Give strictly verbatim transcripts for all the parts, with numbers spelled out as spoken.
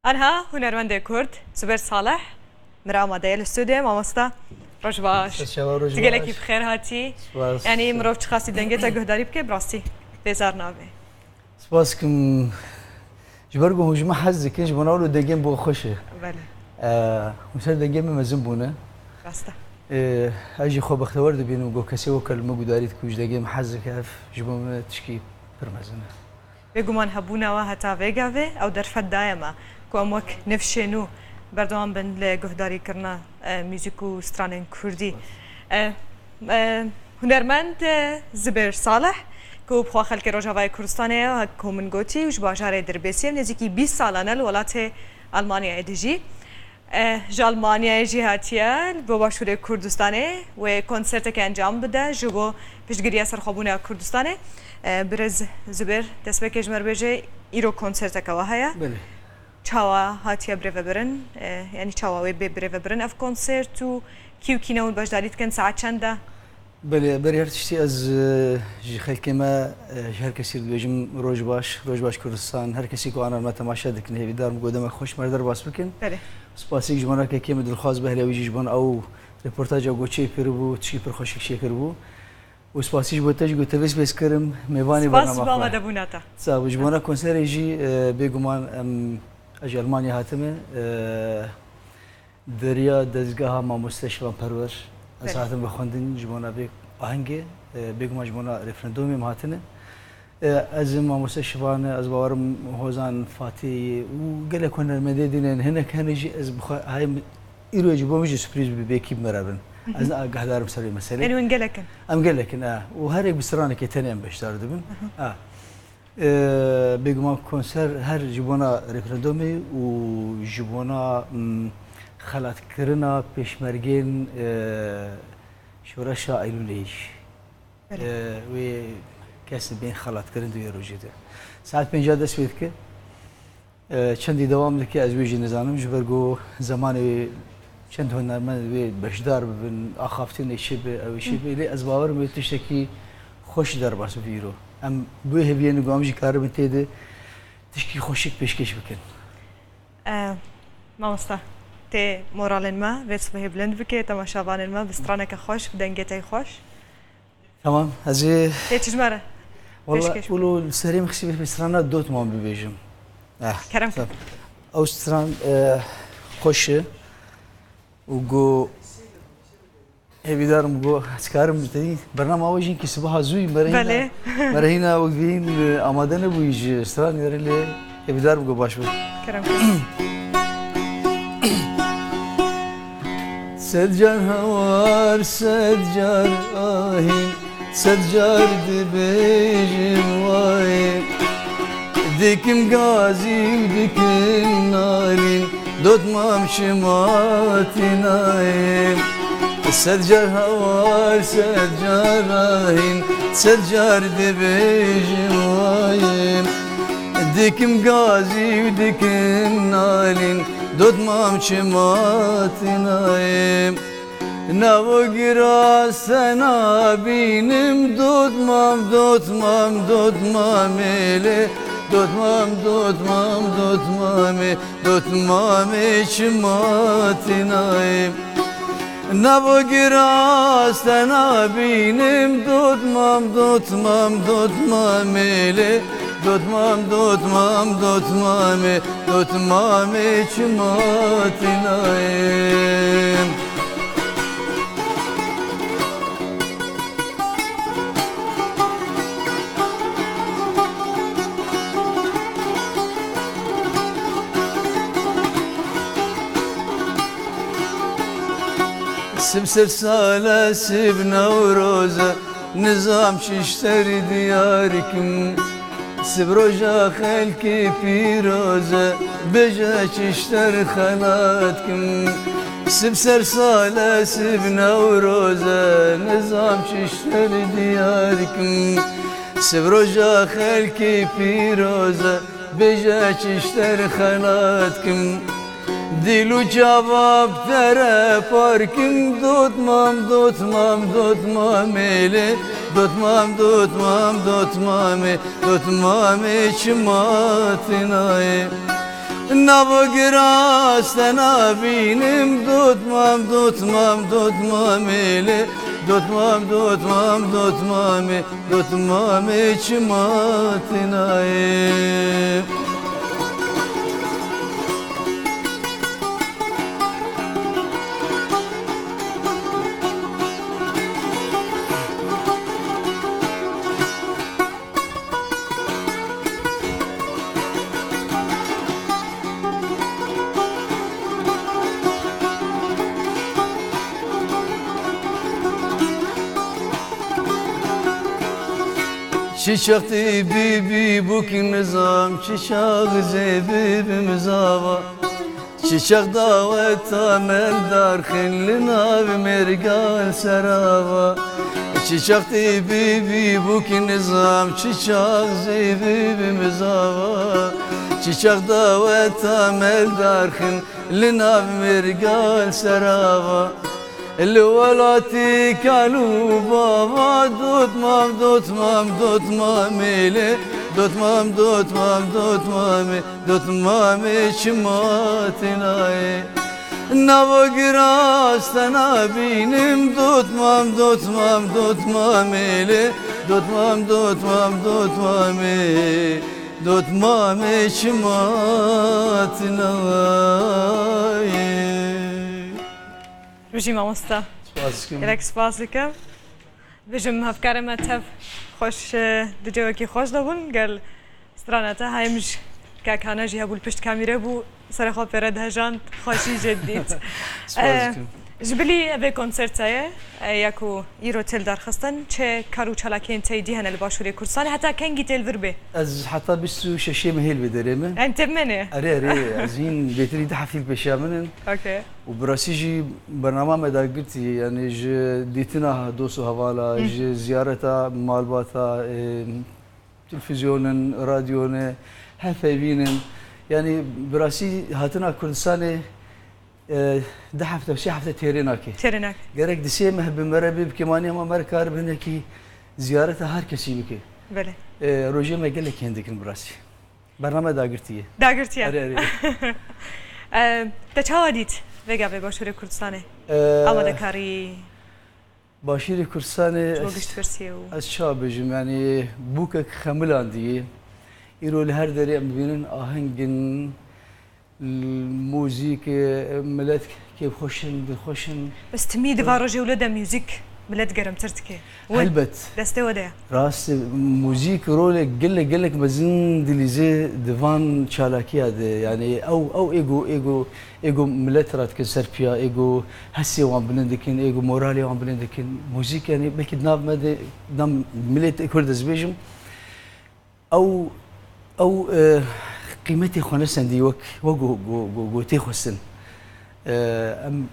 Anha hunermendê Kurd Zubêr Salih mira amade ye li stûdyoyê. Mamosta, roj baş. Ser çava, roj baş. Tu gelekî bi xêr hatî. Spas. Yanî mirov çiqasî dengê te guhdarî bike, bi rastî bêzar nabe. Spas kim. Ji ber ku hûn ji min hez dikin, ji bona wilo dengê min bo xweş e. Belê. Eee, hûn ser dengê min mezin bûne. Rast e. Eee, ez jî xwe bextewer dibînim ku kesê weke li min guhdarî dike û ji dengê min hez dike, ev ji bo min tişkî pir mezin e. Bêguman hebûna we heta vê gavê ew derfet daye me ku em wek nifşên nû berdewam bin li guhdarîkirina, e, muzîk û stranên kurdî. E, e, hunermend, e, Zibêr Salih, ku bi xwe xelkê Rojavayê Kurdistanê ye, wek ku min gotî, û ji bajarê Dirbêsiyê nêzîkî bîst salan e li welatê Almanyayê dijî. Eh, ji Almanyayê jî hatiye, li bo Başûrê Kurdistanê wê konserteke encam bide ji bo piştgiriya serxwebûna Kurdistanê. Eh, birêz Zubêr, destpêkê ji me re bêje, îro konserteke we heye. Belê. Çawa hatiye birêvebirin? Eh, yanî çawa wê bê birêvebirin ev konsert û kî û kî ne hûn beşdarî dikin, saet çend e? Belê, berî her tiştî ez, e, ji xelkê me, e, ji her kesî dibêjim roj baş, roj baş Kurdistan, her kesî ku ana me temaşe dikin, hêvîdar im ku demek xweş me re derbas bikin. Belê. Spasîk ji bona kekê min dilxwaz Behlewî jî ji bona ew reportaja ku çêkiribû, tişkî pir xweşik çêkiribû. Û spasî ji bo te jî ku te vês vês kirim, mêvanê bernama xwe. Spas ji bo amadebûna te. Sağ ol. Ji bona konserê jî, e, bêguman em, ez ji Almanya hatime, e, Deriya dezgeha mamoste Şivan Perwer. Ez Belê. hatim vexwendin ji bona vê ahengê, e, bêguman ji bona referandumê em hatine. E, ez mamoste Şivan e, ez bawerim Hozan Fatihê û gelek hunermendê din in. Hinek hene jî ez bi xwe hayê min îro ji bo min jî surprîz bi vê kî bi me re bin. Ez ne agahdar im ser vê meselê. Yanî hûn gelek in. Em gelek in, e. Û her yek bi stranekê tenê em beşdar dibin. E. Ee, bêguman konser her ji bona referandumê û ji bona, mm, xelatkirina pêşmergên, e, şoreşa Eylûlê jî. Belê. E, wê kesê bên xelatkirin di wê rojê de. Saet pênca dest pê dike. E, çendî dewam dike, ez wê jî nizanim, ji ber ku zemanê çend hunermend wê beşdar bibin, axaftinê çi be, ew çi be, lê ez bawer im wê tiştekî xweş derbas bibe îro. Em bi wê hêviyê ne ku em jî karibin tê de tişkî xweşik pêşkêş bikin. E, mamosta, tê moralên me vê sibehê bilind bike, temaşevanên me bi straneke xweş, bi dengê te xweş. Tamam, ez ê Tê çi ji me re? Walla, pêşkêş bike? Wilo li serê min xisî bi strana Dotman bibêjim. Eh, Kerem tamam. Ew stran, eh, xweş e. Û go hêvîdar im go ez karim tedî bernama we jî ki sibaha zû yî merehîna. Belê. Merehîna wek vîn, eh, amade nebûyî ji stran yere lê hêvîdar im go baş be. Kerem. Sed car hawar, sed car ahîn, sed car dibêjim wayê. Dikim gazî û dikim nalîn, dotmam şima tînayê. Sed car hawar, sed car ahîn, sed car dibêjim wayê. Dikim gazî û dikim nalîn, dotmam çima tînayê. Navo giras te nabînim, dotmam, dotmam, dotmamê lê, dotmam, dotmam, dotmamê, dotmamê çima tînayê. Navo giras te nabînim, dotmam, dotmam, dotmamê lê, dotmam, dotmam, dotmamê, dotmamê çima tînayê. Sib ser sale, sib Newroze, nizam çişter diyar kim. Sib roja xelkê pîroze, bêje çişter xelat kim. Sib ser sale, sib Newroze, nizam çişter diyar kim. Sib roja xelkê pîroze, bêje çişter xelat kim. Dîl û çava bi te re par kim, dotmam, dotmam, dotmamê lê, dotmam, dotmam, dotmamê, dotmamê çima tînayê. Nava giras te nabînim, dotmam, dotmam, dotmamê lê. Dotmam, dotmam, dotmamê, dotmamê çima tê nayê. Çi çax tê bîbî bûk nizam, çi çax zê bibim zava. Çi çax daweta me darxin li nav mêrgan serava. Çi çax tê bîbî bûk nizam, çi çax zê bibim zava. Çi çax daweta me darxin li nav mêrgan serava. Li welatê kal û bava, dotmam, dotmam, dotmamê lê. Dotmam, dotmam, dotmamê, dotmamê çima tê nayê. Nava giras te nabînim, dotmam, dotmam, dotmamê lê. Dotmam, dotmam, dotmamê, dotmamê çima tê nayê. Bijî mamosta. Spas dikim. Gelek spas dikim. Bijim hevkarê me tev xweş, e, di cewekî xweş de bûn. Gel strana te heyim ji kekane jî hebû li pişt kamîre bû, serê xwe pêre dihejand, xweşî jê dît. Spas dikim. Ji bilî evê konserta ye, e, ya ku îro tê li dar xistin, çi kar û çalakiyên te yî dî hene li Başûrê Kurdistanê, heta kengî tê li vir bê? Ez heta bîst û şeşê mehê li vê derê me. Em tê menê. Erê, erê, ez hîn bêtirî du heftî li pêşiya min in. Okey. Û bi rastî jî bernama me dagirtî, yanî ji dîtina dost û hevala, Hı. ji ziyareta malbata, e, televîzyonin, radyonê, her peyvînin. Yanî bi rastî hatina Kurdistanê, e, du hefte, sê hefte têrê nake. Têrê nake. Gerek di sê meh bi me re bê, bi kêmaniya me re kar bi hinekî ziyareta her kesî bike. Belê. E, rojê me gelek hên dikin bi rastî. Bername dagirtiye. Dagirtiye. Erê, erê. E, te çawa dît vê gavê Başûrê Kurdistanê? E, Amadekarî Başûrê Kurdistanê ji bo ez, giştpirsiyê û ez çawa bêjim, yanî bûkek xemilandî. Îro li her derê em dibînin ahengin, muzîk, e, milet kêfxweş in, dilxweş in. Bes timî di van rojê wilo de muzîk milet germtir dike. Win. Helbet. Destê we de ye. Rast, muzîk rolek gelek, gelek mezin dilîze di van çalakiya de. Yanî ew, ew êgo, êgo, êgo milet radikin ser piya, êgo hesê wan bilind dikin, êgo moralê wan bilind dikin. Muzîk, yanî belkî di nav me de, di nav miletê Kurd ez bêjim, ew, ew, e, qîmetê xwe nesendî wek, wek go, go, go, go tê xwestin. E, em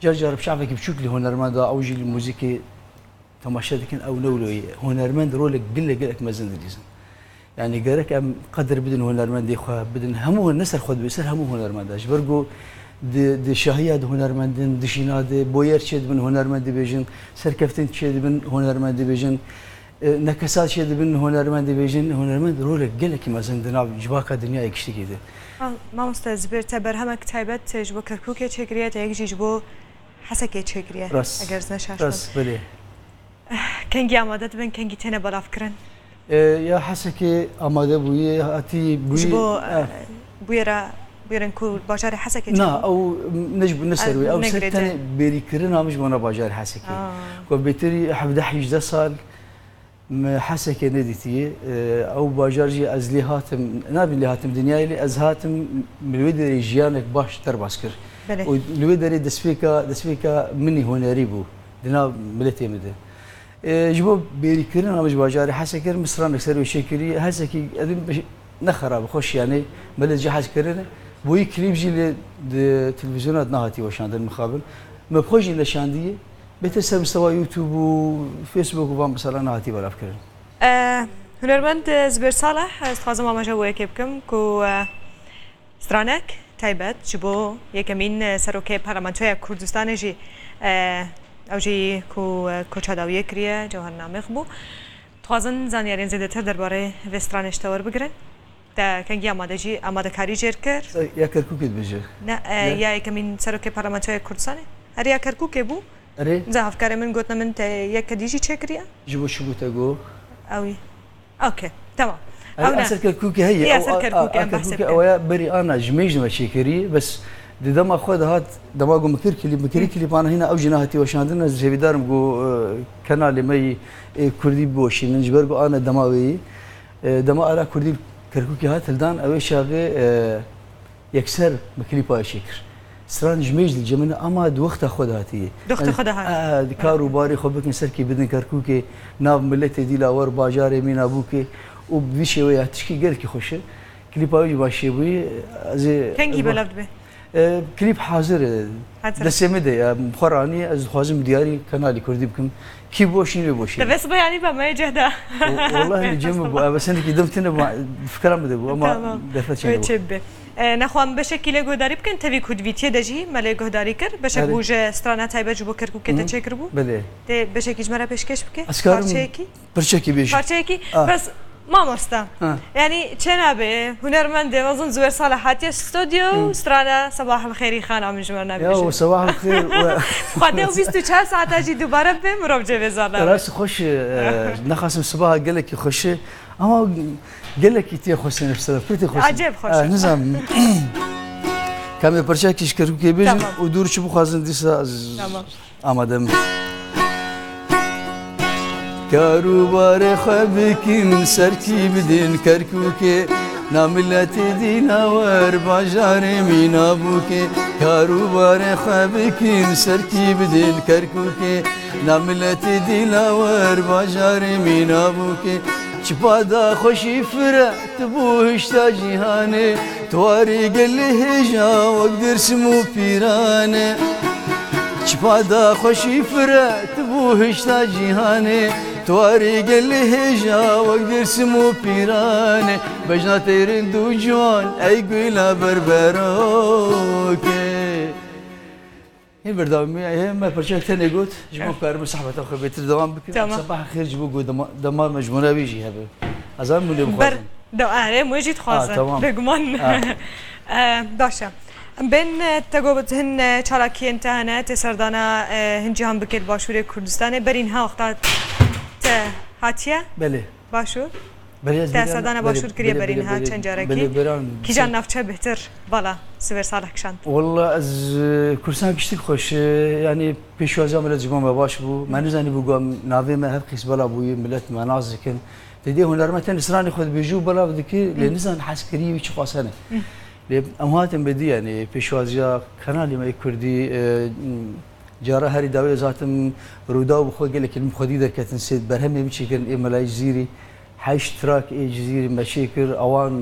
car car bi şevekî biçûk li hunermenda, ew jî li muzîkê temaşe dikin, ew ne wilo ye. Hunermend rolek gelek, gelek mezin dilîzin. Yanî gerek em qedir bidin hunermendê xwe, bidin hemû, ne ser xwe dibê, ser hemû hunermenda. Ji ber ku di, di şahiya de hunermend in, di jîna de boyer çêdibin hunermend dibêjin, serkeftin çêdibin hunermend dibêjin. E, nekesat çêdibin, hunermend dibêjin, hunermend rolek gelekî mezin di nav civaka dinyayê giştikî de. Ma-, mamoste Zibêr, te berhemek taybet ji bo Kerkûkê çêkiriye, te yek jî ji bo Hesekê çêkiriye, Rast. eger ez ne şaş bim. Rast, belê. Kengî amade dibin, kengî têne belavkirin? E, ya Hesekê amade bûye, hatî bûyî, Ji bo, eh. e, bûyera, bûyerên ku bajarê Hesekê Na, çêbûn? ew ne ji, ne ser wê, ew ser tenê bêrîkirina min ji bona bajarê Hesekê. Ah. Ku bêtirî hevdeh hîjdeh sal, Me Hesekê nedîtiye. E, ew bajar jî ez lê hatim, nabî lê hatim dinyayê, lê ez hatim, min li wê derê jiyanek baş derbas kir. Belê. Û li wê derê destpêka, destpêka min î hunerî bû di nav miletê min de. E, ji bo bêrîkirina min ji bajarê Hesekê, min stranek ser wê çêkirî. Hesekî, ez dibim, ne xerab, xweş, yanî milet jê hez kirine. Bo yî klîp jî lê di televîzyona de nehatî weşandin mixabin. Me bi xwe jî neşandiye. Bêtir ser mistewa YouTube û Facebook û van mesela nehatî belavkirin. E, hunermend, e, Zibêr Salih, ez dixwazim amaje bo yekê bikim ku, e, stranek taybet ji bo yekemîn, e, serokê Parlamentoya Kurdistanê jî, e, ew jî ku, e, koça dawiyê kiriye, Cewher Namêx bû. Dixwazin zanyariyên zêdetir derbarê vê stranê ji te werbigirin. Te kengî amadecî, amadekarî jêr kir? Ya Kerkûkê dibêje. Ne, e, ya yekemîn serokê Parlamentoya Kurdistanê? Her ya Kerkûkê bû. Erê. Zehafkarê min gotine min te yek kedî jî çêkiriye? Ji bo çi bû te got? Ewî. Okey, tamam. Ew ne. Eser Kerkûkê heye. Ya ser Kerkûkê em behs bikin. Ew ya berî ana ji mêj me çêkirî, bes di dema xwe de hat, dema ku min kir klîp, min kirî klîp ana hîna ew jî nehatî weşandin, ez hêvîdar im ku, e, kenalê me yî, e, kurdî biweşînin, ji ber ku ana dema wê yî. E, dema ara kurdî Kerkûkê hat hildan, ew ê çaxê, e, yekser min klîpa wê çêkir. Stran ji mêj dil cemine ama di wexta xwe de hatiye. Di wexta xwe de hatiye. E, di kar û barê xwe bikin, serkî bidin Kerkûkê, nav miletê Dîlawar, bajarê Mînabûkê û bi vî şêweyê ya tişkî gelekî xweş e. Klîpa wê jî baş çêbûyî, ez ê... Kengî belav dibe? E, klîp hazir e. Hazir. Destê min de ye. Xwe ranî, ez dixwazim diyarî kenalî kurdî bikim. Kî boş nîne boş. Te vê sibe yanî be me cehda. Wallahî li cem bû. Ev senekî dem tine bû. Fikra min de bû ama... Tamam. Derfet çênebû. Wê çê bibe. E, nexwe em beşekî lê guhdarî bikin. Tevî ku di vîtiyê de jî me lê guhdarî kir. Beşek bû ji strana taybet ji bo Kerkûkê te çêkiribû. Belê. Tê beşekî ji me re pêşkêş bike? Ez karim... Parçeyekî? Pirçekî bêjî. Parçeyekî, ah, bes mamoste. Ha. Yanî çênabe, hunermendê mezin Ziwêr Salih hatiye stûdyo û strana Sebahul Xêrî Xana min ji me re nebêje. Ya, Sebahul Xêr we. Xwedê û bîst û çar saeta jî dubare bibe, mirov cêvêzar nabe. Rast xweş e, e, nexasim sibaha gelekî xweş e, ama gelekî tê xweş e, pir tê xweş e. Acayip xweş e. E, nizam. Kamê pirçekî ji Kerkûkê bêjin û dûr çi bixwazin dîsa ez... Tamam. Amade me. Kar û barê xwe bikin, serkî bidin Kerkûkê. Na miletê Dîlawer, bajarê Mînabûkê. Kar û barê xwe bikin, serkî bidin Kerkûkê. Na miletê Dîlawer, bajarê Mînabûkê. Çipa da xweşî fire, tu bû hişta cîhanê. Tu warê gelê hêja wek Dêrsim û Pîran e. Çipa da xweşî fire, tu bû hişta cîhanê. Tu warê gelê hêja wek Dêrsim û Pîran e. Bejna teyrin du ciwan, ey gula berberokê. Hîn berdewamî, hê me pirçek tenê got, ji bo em karibin sehbeta xwe bêtir dewam bikin. Tamam. Sebah xêr ji bo ku dema-, dema me ji bona wî jî hebe. Ez ê min lê bixwazim. Ber-, de-, erê, em wê jî dixwazin. Ah, tamam. Bêguman. Ah. Eh, baş e. Em bên, eh, te got hin, eh, çalakiyên te hene, tê serdana, eh, hin cihan bike li Başûrê Kurdistanê. Berî niha wexta te hatiye? Belê. Başûr? Belê, ez... Te bêran, serdana belê, Başûr kiriye belê, berî belê, niha belê, çend carekî? Belê, bêran. Kîjan navçe bêhtir bala Ziwêr Salih kişand? Walla ez, e, Kurdistan giştik xweş, e, yanî pêşwaziya milet ji bo me baş bû. Me nizanîbû ku em navê me hev qîs bela bûyî, milet me nas dikin. Te dê hunermend tenê stranê xwe dibêjî û belav dikî, lê nizan hez kirî wî çi xwest hene. Lê em hatin bi dî, yanî pêşwaziya kanalê me yê Kurdî, e, cara herî dawî ez hatim Rûdaw bi xwe gelekî li min xwedî derketin, sê berhemê min çêkirin ê Melayî Cizîrî. Heşt track ê Cizîrî me çêkir, ewan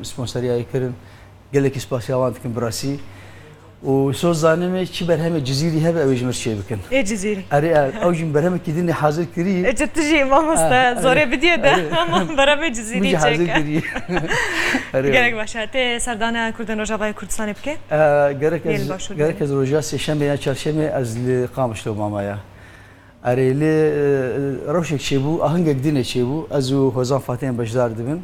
sponseriyayê kirin. Gelekî spasiya wan dikim bi rastî. Û soz zanimê çi berhemê Cizîrî hebe ew ê ji mir çê bikin. Ê Cizîrî. Erê, e, ew jî berhemekî din ê hazir kirî. Ê, tu jî mamoste, ah, zorê bidiyê de, erê, ama berhemê Cizîrî çêke. Min jî hazir kirî. Erê. Gelek baş e. Tê serdana Kurdên Rojavayê Kurdistanê bike? E, gerek ez, gerek ez roja sêşemê ya çarşemê ez li Qamişlo mama ya. Erê, lê, e, rewşek çêbû, ahengek din ê çêbû, ez û Hozan Fatihê beşdar dibin.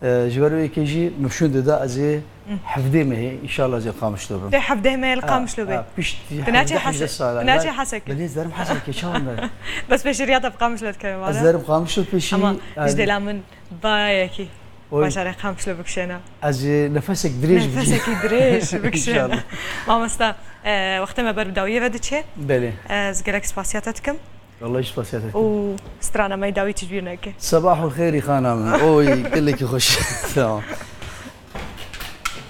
E, ji ber wê yekê jî min şûn dida, ez ê hevdê mehê, înşallah ez ê Qamişlo bim. Tê hevdeh mehê li Qamişlo bê? Ha, pişt... Tu naçê Hesekê? Belê, ez derim Hesekê, çawa me? Bes pêşî riya te bi Qamişlo dikeve, valla. Ez derim Qamişlo pêşî. Ama ji dêla min bayekî bajarê Qamişlo bikişêne. Ez ê nefesek dirêj bikişînim. Nefesekî dirêj bikişêne. Înşallah. Mamosta, e, wextê me ber bi dawiyê ve diçe. Belê. Ez gelek spasiya te dikim. Wallahî spasiya te dikim. Û strana me dawî tijbîr neke. Sebahul xêrî xana min. Oy, gelekî xweş. Tamam.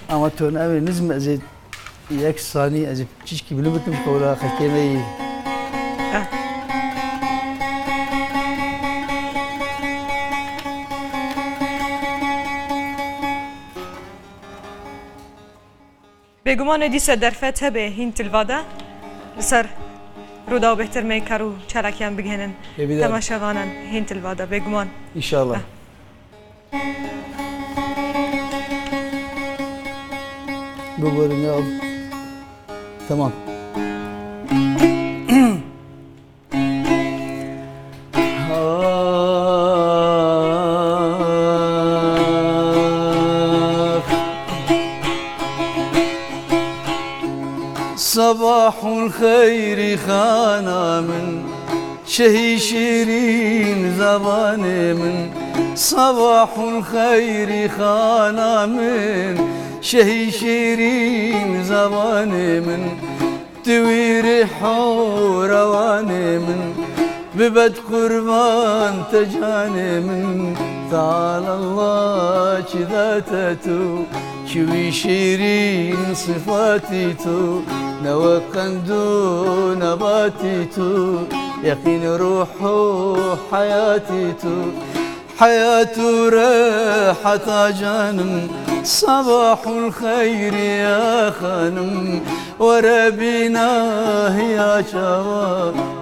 Ama tu navê nizm ez ê yek sanî ez ê çişkî bilind bikim, qewla xelkê me yî. Ah. Bêguman ê dîse derfet hebe hîn tilva de li ser Rûdaw bêhtir me kar û çalakiyan bigihînin temaşevanan hîn tilva de bêguman. Înşallah. Ah. Biborin ya. Tamam. Sabahul xeyrî xana min, şehî şîrîn zevanê min. Sabahul xeyrî xana min, şehî şîrîn zevanê min. Tu wî rih û rewanê min, bibet qurban te canê min. Teala Allah çi date tu, çi wî şîrîn sifatî tu, ne wek qend û nebatî tu, yeqîn ruh û heyatî tu. Heyat û reheta canim, sabahul xeyrî ya xanim. Were bîna hiya çawa,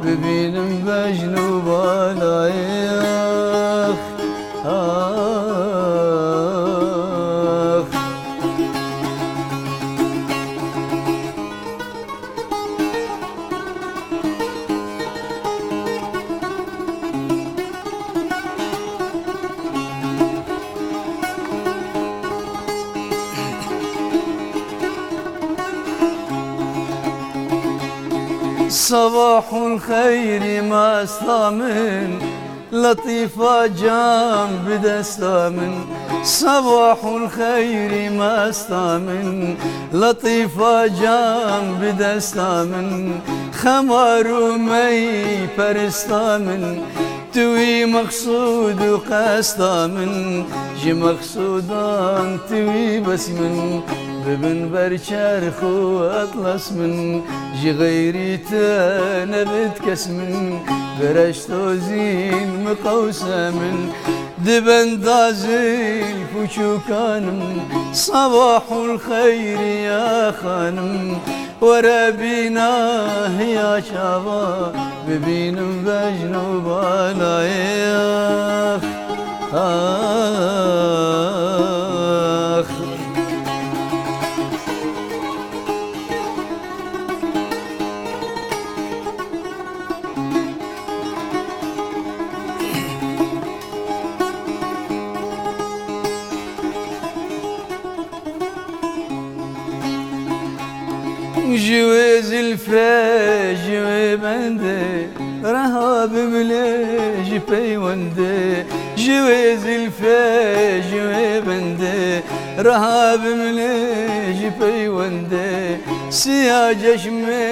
bibînim bejn û balayê. Ax, ax. Sabahul xeyrî masta min, letîfa can bi desta min. Sabahul xeyrî masta min, letîfa can bi desta min. Xemar û mey perista min, tu wî mexsûd û qesta min. Ji mexsûdan tu wî bes min, bibin ber çerx û etlas min. Ji xeyrî te nebit kes min, bi reşt û zîn miqewse min. Di benda zilf û çûkan im, sabahul xeyrî ya xanim. Were bîna hiya çava, bibînim bejn û balayê. Ax, ax. Ji wê zilfê, ji wê bendê, reha bimilê ji peywendê. Ji wê zilfê, ji wê bendê, reha bimilê ji peywendê. Siya ceşmê,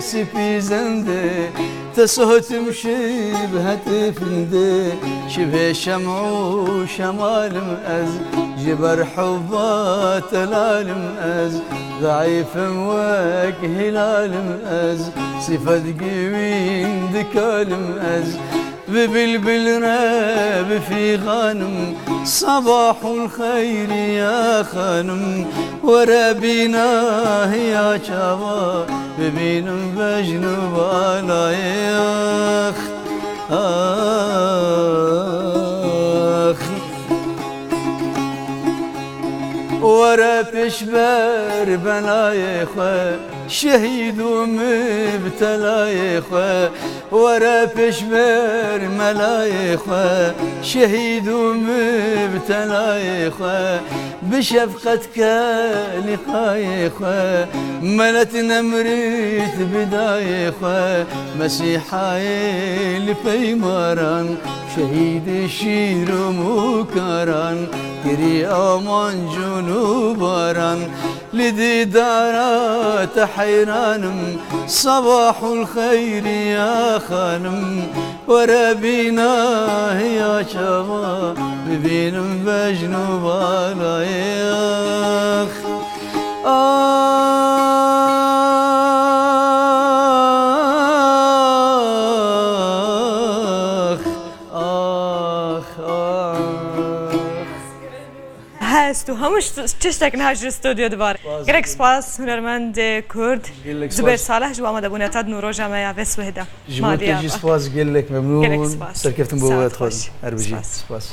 sipî zendê, te sohtim şib hetê findê. Şibê şem û şemalim ez, ji ber hubba telalim ez. Zeîf im wek hilal im ez, sifet giwîn dikalim ez. Bi bilbil re bi fîxan im, sabahul xeyrî ya xanim. Were bîna hiya çava, bibînim bejn û balayê. Ax, ax. Were pêşber belayê xwe, şehîd û mibtelayê xwe. Were pêşber melayê xwe, şehîd û mibtelayê xwe. Bi şefqet ke liqayê xwe, melet nemrît bi dayê xwe. Mesîhayê li peymaran, şehîdê şîr û mûkaran, kirî aman cûn û baran. Li dîdara te heyran im, sabahul xeyrî ya xanim. Were bîna hiya çava, bibînim bejn û balayê. Ax, ax, ax, ax. Hest û hemû şt-, tiştek niha ji stûdyo dibar. Spas. Gelek spas hunermendê Kurd Zubêr Salih ji bo amadebûna te di nûroja me ya vê swêh de. Ji bo te jî spas, gelek memnûn. Gelek spas. Serkeftin bo we dixwazim. Her bijî. Spas. Spas.